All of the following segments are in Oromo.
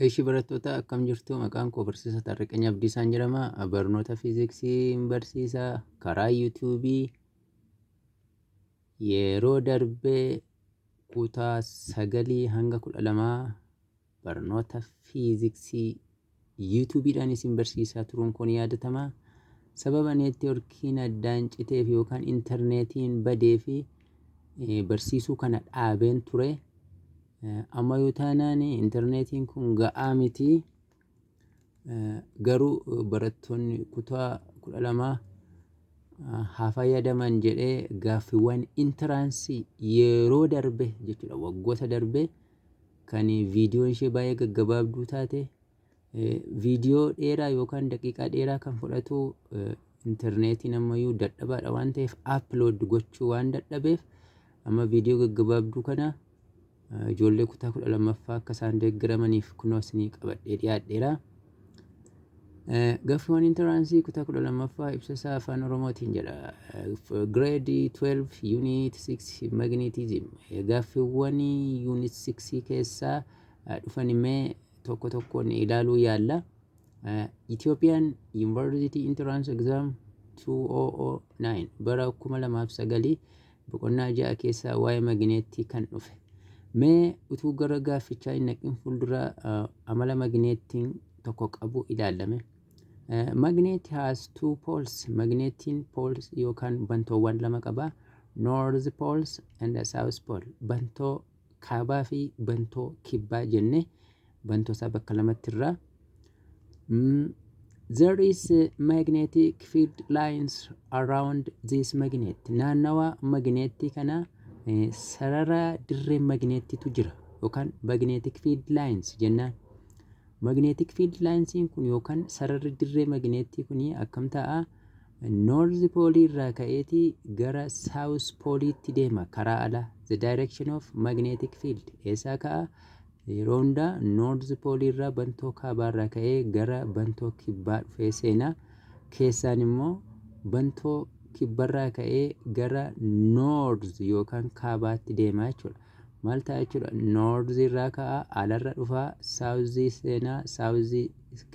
Eshi barattoota, akkam jirtu? Maqaan koo Barsiisaa Taarriqany Abdiisaan jedhama. Barnoota fiiziksii barsiisaa karaa YouTubeii. Yeroo darbee kutaa 9 hanga 12 barnoota fiiziksii YouTubeiidhaan isin barsiisaa turuun kun yaadatama. Sababa networkiin addaan citeef yookaan intarneetiin badee fi barsiisuu kana dhaabeen ture. Amma yoo taanaan intarneetiin kun ga'aa miti. Garuu barattoonni kutaa 12 haa fayyadaman jedhee gaaffiiwwan entranceii yeroo darbe jechuudha, waggoota darbe kan viidiyoon ishee baay'ee gaggabaabduu taate, viidiyoo dheeraa yookaan daqiiqaa dheeraa kan fudhatu intarneetiin ammayyuu dadhabaadha waan ta'eef, upload gochuu waan dadhabeef, amma viidiyoo gaggabaabduu kana ijoollee kutaa 12ffaa akka isaan deeggaramaniif kunoo isinii qabadhee dhiyaadheera. Gaaffiiwwan entranceii kutaa 12ffaa ibsa isaa Afaan Oromootiin jedha. Grade 12 Unit 6 Magnetism. Gaaffiiwwan Unit 6 keessaa dhufan imee tokko tokkoon ilaaluu yaalla. Ethiopian University Entrance Exam 2009, bara 2009, boqonnaa 6 keessaa waa'ee magineettii kan dhufe. Mee utuu gara gaaffichaa hin naqin fuuldura amala magineettiin tokko qabu ilaalame. Magnet has two poles. Magneettiin poles yookaan bantoowwan lama qaba. North poles and south pole. Bantoo kaabaa fi bantoo kibbaa jenne bantoo isaa bakka lamatti irraa. There is a magnetic field lines around this magnet. Naannawa magneettii kana sarara dirree magneettiitu jira yookaan magnetic field lines jennaan. Magnetic field linesiin kun yookaan sararri dirree magneettii kun akkam ta'a? North pole irraa ka'eetii gara south poleetti deema karaa alaa. The direction of magnetic field eessaa ka'a? Yeroo hundaa north pole irraa, bantoo kaabaa irraa ka'ee gara bantoo kibbaa dhufee seenaa. Keessaan immoo bantoo kibbarraa ka'ee gara north yookaan kaabaatti deema jechuudha. Maal ta'a jechuudha? North irraa ka'a, alarra dhufaa, south seenaa, south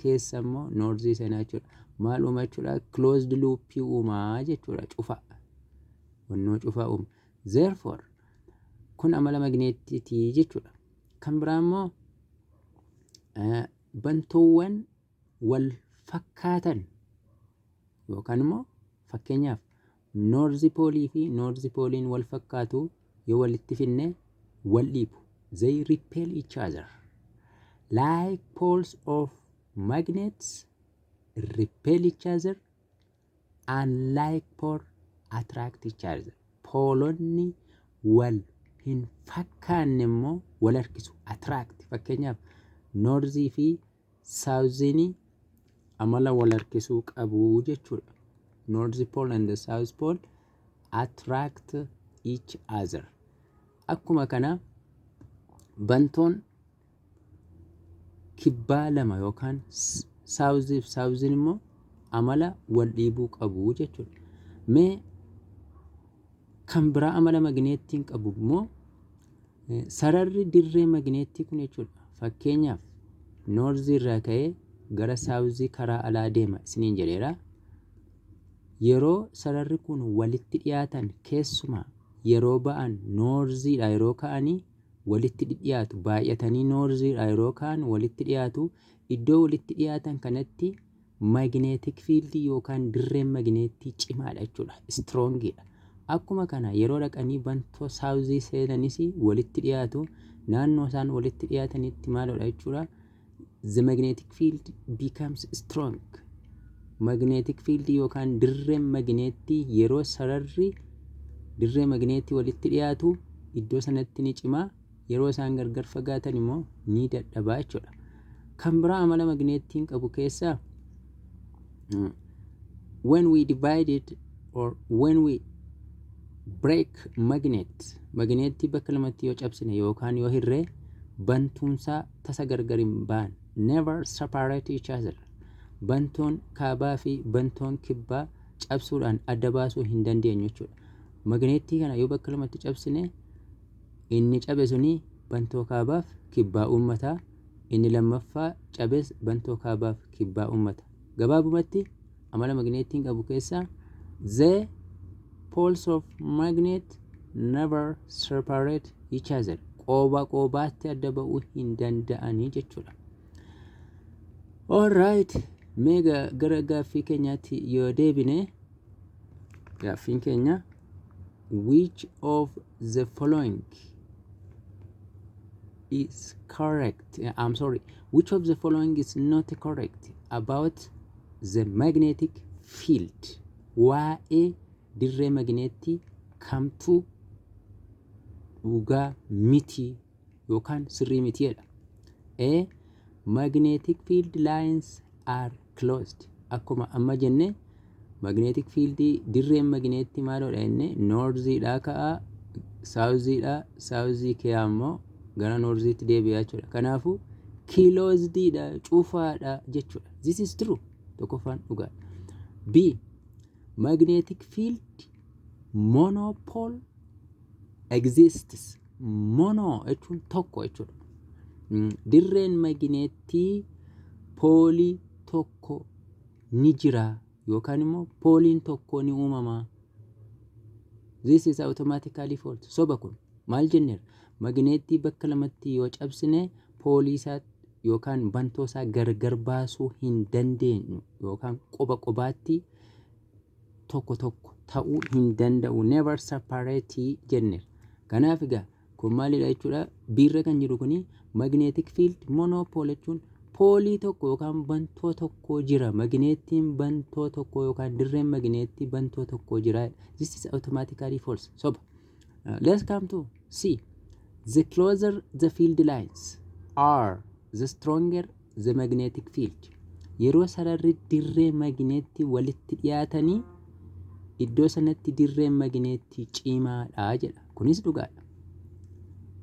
keessa immoo north seenaa jechuudha. Maal uuma jechuudha? Closed loop uumaa jechuudha. Cufa. Wannoo cufaa uuma. Therefore, kun amala magneettiitii jechuudha. Kan biraa immoo bantoowwan wal fakkaatan yookaan immoo fakkeenyaaf north poleii fi north poleiin wal fakkaatu yoo walitti finne wal dhiibu. They repel each other. Like poles of magnets repel each other, unlike pole attract each other. Poleonni wal hin fakkaanne immoo wal harkisu, attract. Fakkeenyaaf northii fi southiin amala wal harkisuu qabu jechuudha. North pole and the south pole attract each other. Akkuma kana bantoon kibbaa lama yookaan southii fi southiin immoo amala wal dhiibuu qabu jechuudha. Mee kan biraa amala magneettiin qabu immoo sararri dirree magneettii kun jechuudha. Fakkeenyaaf northii irraa ka'ee gara southii karaa alaa deema isiniin jedheera. Yeroo sararri kun walitti dhiyaatan, keessumaa yeroo ba'an, northiidha yeroo ka'anii walitti dhiyaatu, baay'atanii northiidha yeroo ka'an walitti dhiyaatu. Iddoo walitti dhiyaatan kanatti magnetic fieldii yookaan dirreen magneettii cimaadha jechuudha, strongiidha. Akkuma kana yeroo dhaqanii bantoo southii seenanis walitti dhiyaatu. Naannoo isaan walitti dhiyaatanitti maalidha jechuudha? The magnetic field becomes strong. Magnetic field yookaan dirreen magneettii yeroo sararri dirree magneettii walitti dhiyaatu iddoo sanatti ni cimaa, yeroo isaan gargar fagaatan immoo ni dadhabaa jechuudha. Kan biraa amala magneettiin qabu keessaa, when we divide it or when we break magnet, magneettii bakka lamatti yoo cabsine yookaan yoo hirree, bantuunsaa tasa gargar hin ba'an, never separate each other. Bantoon kaabaa fi bantoon kibbaa cabsuudhaan adda baasuu hin dandeenyu jechuudha. Magneettii kana yoo bakka lamatti cabsine, inni cabe suni bantoo kaabaaf kibbaa uummataa. Inni lammaffaa cabes bantoo kaabaaf kibbaa uummata. Gabaabumatti, amala magneetiin qabu keessaa the poles of magnet never separate each other. Qooba qoobaatti adda ba'uu hin danda'anii jechuudha. Alright, mee gara gaaffii keenyaatti yoo deebine, gaaffiin keenya "Which of the following is correct?" I'm sorry, "Which of the following is not correct about the magnetic field?" Waa'ee dirree magneetii kamtu dhugaa miti yookaan sirrii miti jedha. A. Magnetic field lines are closed. Akkuma amma jenne, magnetic field, dirreen magneetii maaloodha jenne? Northiidhaa ka'a, southiidhaa, southii ka'aa immoo gara northiitti deebi'a jechuudha. Kanaafuu closediidha, cufaadha jechuudha. This is true. Tokkoffaan dhugaadha. B. Magnetic field monopole exists. Mono jechuun tokko jechuudha. Dirreen magneetii poolii tokko ni jira yookaan immoo pooliin tokko ni uumama. This is automatically false. Soba kun. Maal jenneerra? Magneetii bakka lamatti yoo cabsine, poolii isaa yookaan bantoo isaa gargar baasuu hin dandeenyu yookaan qoba qobaatti tokko tokko ta'uu hin danda'u. Never separate jenneerra. Kanaaf egaa kun maalidha jechuudha? Biirra kan jiru kuni magnetic field monopole jechuun poolii tokko yookaan bantoo tokko jira. Magneetiin bantoo tokko yookaan dirreen magneetii bantoo tokko jira. This is automatically false. Soba. Let's come to C. The closer the field lines are, the stronger the magnetic field. Yeroo sararri dirree magneetii walitti dhiyaatanii, iddoo sanatti dirreen magneetii cimaadha jedha. Kunis dhugaadha.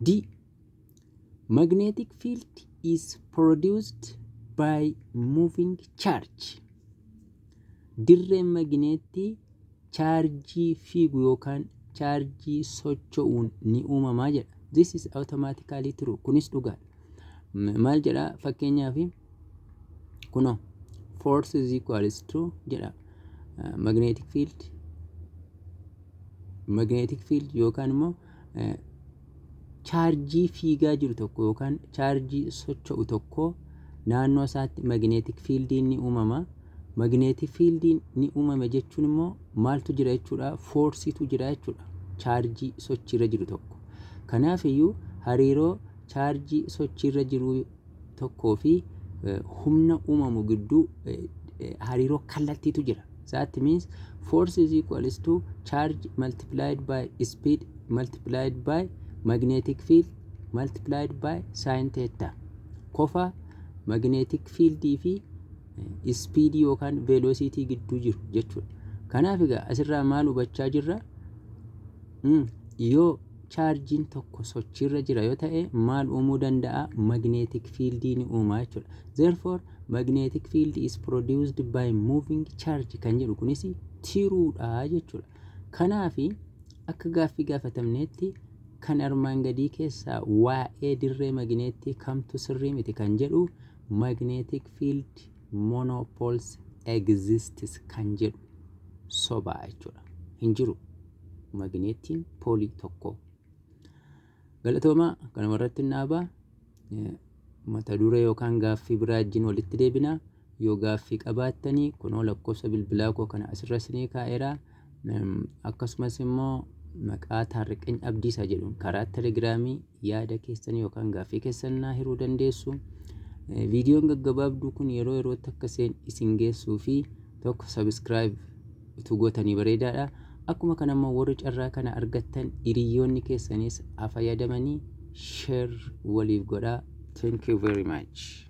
D. Magnetic field is produced by moving charge. Dirreen magneetii chaarjii fiigu yookaan chaarjii socho'uun ni uumamaa jedha. This is automatically true. Kunis dhugaadha. Maal jedha? Fakkeenyaaf kunoo force is equals to jedha, magnetic field yookaan immoo chaarjii fiigaa jiru tokko yookaan chaarjii socho'u tokko naannoo isaatti magnetic fieldiin ni uumama. Magnetic fieldiin ni uumame jechuun immoo maaltu jira jechuudha? Forceitu jira jechuudha. Chaarjii sochiirra jiru tokko. Kanaaf iyyuu hariiroo chaarjii sochiirra jiru tokkoo fi humna uumamu gidduu hariiroo kallattiitu jira. That means force is equals to charge multiplied by speed multiplied by magnetic field multiplied by sin theta. Kofa magnetic fieldii fi speedii yookaan velocity gidduu jiru jechuudha. Kanaaf egaa asirraa maal hubachaa jirra? Yoo chaarjiin tokko sochiirra jira yoo ta'e, maal uumuu danda'a? Magnetic fieldii ni uuma jechuudha. Therefore, magnetic field is produced by moving charge kan jedhu kunis truedha jechuudha. Kanaafi akka gaaffii gaafatamneetti, kan armaan gadii keessaa waa'ee dirree magneetii kamtu sirrii miti kan jedhu, magnetic field monopoles exists kan jedhu sobaa jechuudha. Hin jiru magneetiin poolii tokko. Galatoomaa, kanuma irratti dhaabaa. Mata duree yookaan gaaffii biraa wajjin walitti deebina. Yoo gaaffii qabaattanii, kunoo lakkoofsa bilbilaa koo kana asirra isinii kaa'eera. Akkasumas immoo maqaa Taarriqany Abdiisaa jedhuun karaa Telegiraamii yaada keessan yookaan gaaffii keessan naa hiruu dandeessu. Viidiyoon gaggabaabduu kun yeroo yerootti akka isin geessuu fi tokko subscribe utuu gootanii bareedaadha. Akkuma kana immoo warri carraa kana argattan hiriyoonni keessanis haa fayyadamanii, share waliif godhaa. Thank you very much.